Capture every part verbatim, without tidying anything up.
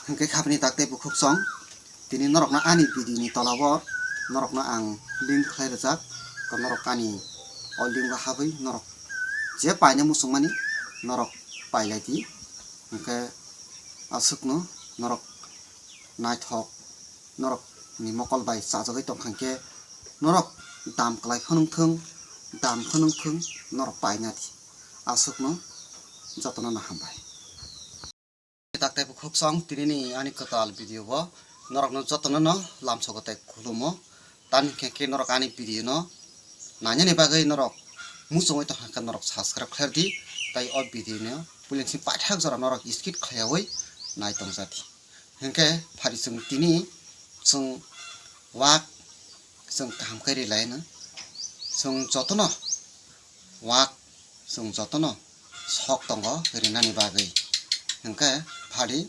Hwnkhe khabni tak tei bukhuk song, tini norokno ani video ni tola o norokno ang link khlai rwjak, to norok ani o link o habwi norok je paina muchungmani norok pailai di. Hwnkhe aswkno norok naithok, norok ni mokol bai chajagwi tongkha hwnkhe norok dam kwlai phano wngthwng, dam phano wngthwng, norok paina di. Aswkno jotono no hambai. Tak tei bukhuk song, tini ni ani kwtal video o norokno jotono no lamsogo tei khulumo. Tani hwnkhe khe norok ani video no nainani bagwi norok muchungwi tongkha khe norok subscribe khlai di, tei o video no puilensing paithak jora norok skip khlaiyawi nai tongjadi. Hwnkhe phari chwng tini chwng wak chwng kaham khe rilai no. Chwng jotono wak chwng jotono sok tongo rinani bagwi. Hwnkhe phari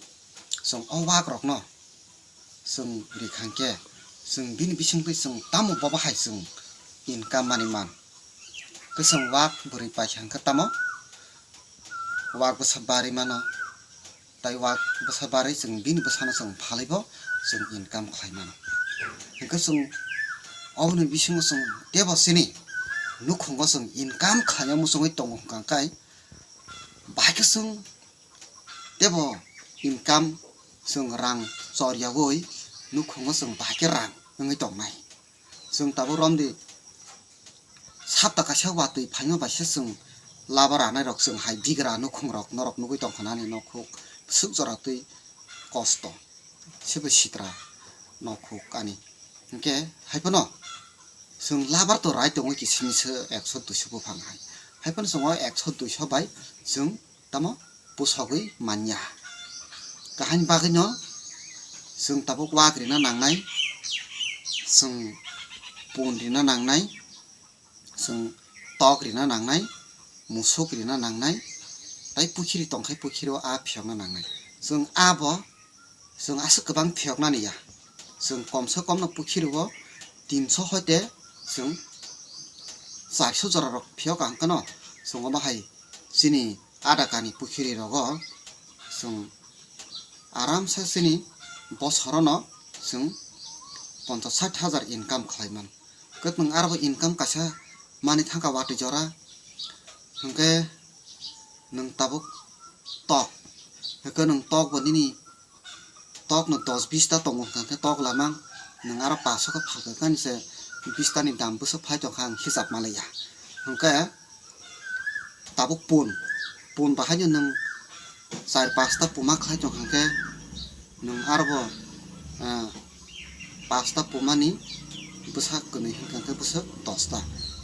chwng o wak rokno chwng rikha hwnkhe chwng bini bisingtwi chwng tamo bobo hai chwng income mani man. Kwchwng wak bwrwi paikha hwnkhe tamo wak bwsa barwi mano. Tai wak bwsa barwi chwng bini bwsano chwng phalwibo chwng income khlai mano. Hwnkhe chwng oboni bisingo chwng teibo chini nukhungo chwng income khlaina muchungwi tongo hwnkha khe bahai khe chwng teibo income chwng rang choryawi nukhungo chwng bahai khe rang wngwi tongnai. Chwng tabuk romdi sapta kaisa watwi phaima bai se chwng labar anai rok chwng hai bigra nukhung rok norok nugwi tongkha nani nokhuk swk jora twi kosto sebo sitra nokhuk ani. Hwnkhe hai phano chwng labar to rai tongwi kisimi se ekso duiso buphang hai. Hai phano chwng o ekso duiso bai chwng tamo pusogwi manya. Kahini bagwino chwng tabuk wak rina nangnai, chwng pun rina nangnai, chwng tok rina nangnai, musuk rina nangnai, tai pukhiri tongkhai pukhiri o a phiyokna nangnai. Chwng abo chwng aswk kwbang phiyoknani ya. Chwng komse komno pukhiri o tinso hoite chwng charso jora rok phiyok ang kano chwng omo hai chini ada kani pukhiri rogo chwng aramsa chini bosorono chwng ponchas sat hajar income khlai mano. Kwtwng arbo income kaisa mani thangkha watwi jora. Hwnkhe nwng tabuk tok, hwnkhe nwng tok bo nini tok no dos bis ta tongo hwnkha khe tok lamang nwng aro paso khe phalka kani se bis ta ni dam bwswk phai tongkha ang hisab malaiya. Hwnkhe tabuk pun, pun bahaino nwng char pasta puma khlai tongkha khe nwng arbo, ah, pasta pumani bwsak kwnwi hwnkha khe bwswk dosta,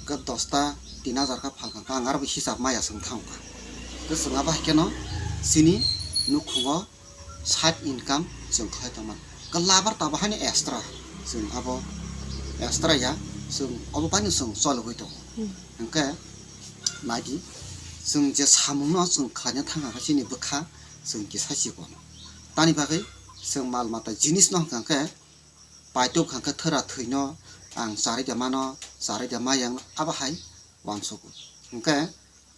khe dosta tin hajar khe phalkha khe ang arbo hisab maya chwng thangkha. Khe chwng abo hai kheno chini nukhungo side income chwng khlai tongmani. Khe labar tabo haino extra, chwng abo extra ya, chwng obo baino chwng chologwi tongo. Hmm. Hwnkhe naidi, chwng je samungno chwng khlaina thangkha khe chini bwkha chwng kisa chikon. Tani bagwi chwng mal mata jinisno hwnkha khe paitok hwnkha khe thwra thwino ang charwi da mano, charwi da mayang abo hai uansukgo. Hwnkhe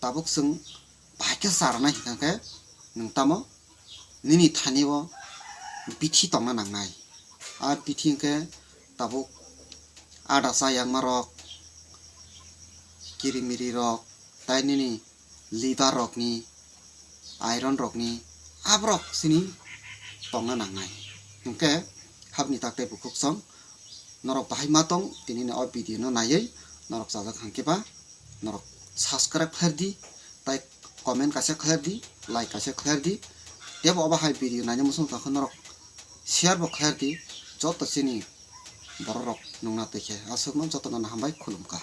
tabuk chwng bahai khe charnai hwnkha khe nwng tamo nini thani o bithi tongna nangnai. A bithi hwnkhe tabuk ada chayangma rok, kirimiri rok, tai nini liver rokni, iron rokni, aborok chini tongna nangnai. Hwnkhe habni tak tei bukhuk song norok bahai ma tong, tini ni o video no naiwi norok chajak hwnkhe ba norok subscribe khlai di, tai comment kaisa khlai di, like kaisa khlai di, tebo obo hai video naina muchung tongkha norok share bo khlai di, joto chini borok rok nungna twi khe. Aswkno jotono no hambai khulumkha.